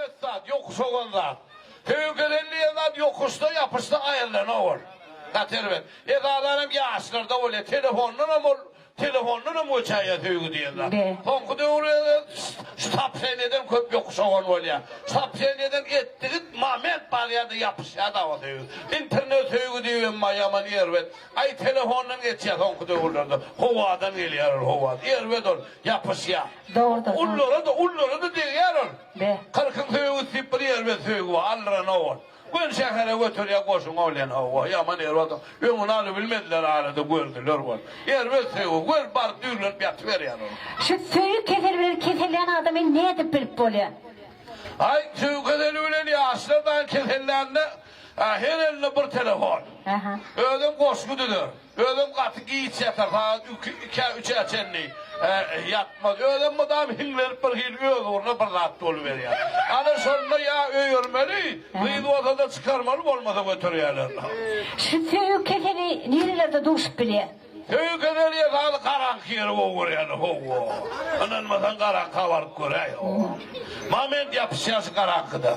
erbet zat, ýokuş ogan zat. Söýgi keseli diýen zat ýokuşsa, ýapyşsa aýrylanok ol. Gaty erbet. Esasanam ýaşlarda bolýar. Telefondanam ol Telefondanam göçäýýär söýgi diýen zat. Soňky döwürlerde şu sopşeniýeden köp ýokuş ogan bolýar. Sopşeniýeden etdigi moment barýar-da ýapyşýar dagy söýgi. Internet söýgi diýibem bar ýaman erbet. Aý telefondan geçýär soňky döwürlerde. Howadan gelýär ol howa. Erbet ol ýapyşýar. Dogrudyr. Ullara-da ullara-da degýär ol. Kyrkyň söýgüsi diýip bir erbet söýgi bar. Aldyranok ol. Göni şähere göterýär goşuňa bilen hawa ýaman erbet öňüni alybilmediler arada gördüler bol erbet söýgi gör baryp düýrlenip ýatyberýär ol. Şu söýgi keseli bilen kesellän adamy nädip bilip bolýar? Aý söýgi keseli bilen ýaşlar dagy kesellände her elinde bir telefon. Özem goşgy düzer. Özem gaty giç ýatar, sagat ikä, üçe çenli ýatmaz. Özem mydam hiňlenip bir hili öz ugruna bir zat boluberýär. Ana şonda ýa öýermeli, gyz bolsa-da çykarmaly, bolmasa göterýärler. Şu söýgi keseli nirelerde duşup bilýär? Söýgi keseli esasy garaňky ýeri gowy görýärler, hawa. Ynanmasaň garaňka baryp göräý, hawa. Moment ýapyşýar şu garaňkyda.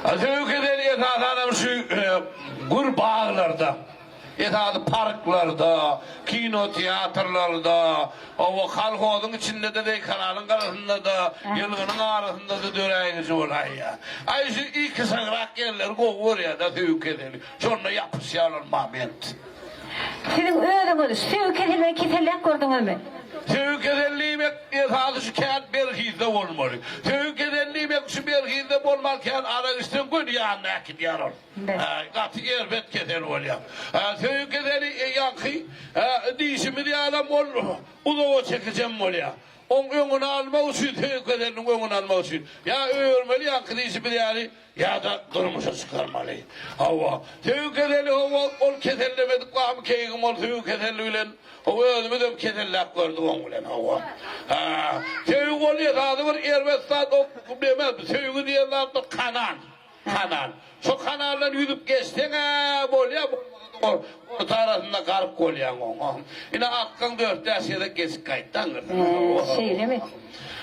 Söýgi keseli esasanam şu gür baglarda, esasy parklarda, kino teatrlarda, hawa kolhozyň içinde-de, zeýkanalyň gyrasynda-da, ýylgynyň arasynda-da döräýgiji bolaýýar. Aý şu ikiçagrak ýerleri gowy görýär-de söýgi keseli. Şonda ýapyşýarlar moment. Siziň özüňiz söýgi keseli bilen keselläp gördüňizmi? Söýgi keseli diýmek esasy şu kän berhizde bolmaly. Söýgi keseli diýmek şu berhizde bolman kän arak içseň göni ýanyna äkidýär ol. Gaty erbet kesel bolýar. Söýgi keseli ýaňky diýşimiz ýalam ol uzaga çekijem bolýar. Oň öňüni almak üçin söýgi keseliniň öňüni almak üçin ýa öýermeli ýaňky diýşimiz ýaly Ýa-da durmuşa çykarmaly. Hawa, söýgi keseli hawa, ol kesellemedik wagym keýgim ol söýgi keseli bilen, hawa özümizem keselläp gördük oň bilen, hawa. Hä, söýgi ol esasy bir erbet zat, o neme, söýgi diýen zat bir kanal, kanal. Şo kanaldan ýüzüp geçseň-ä bolýar, bolmasa-da orta arasynda gark bolýaň oň. Ine akgaň dört-bäş gezek geçip gaýtdy aňyrdan. Hä, şeýlemi?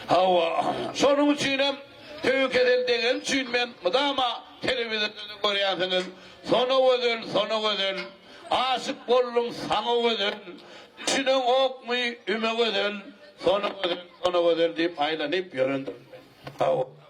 Hawa, şonuň üçinem Söýgi keseli degeni üçin men mydama telewizorda-da görýänsiňiz, Sona gözel, Sona gözel, Aşyk boldum saňa gözel, Düşüneňokmy, üme gözel, Sona gözel, Sona gözel diýip aýlanyp ýörendirin men. Hawa.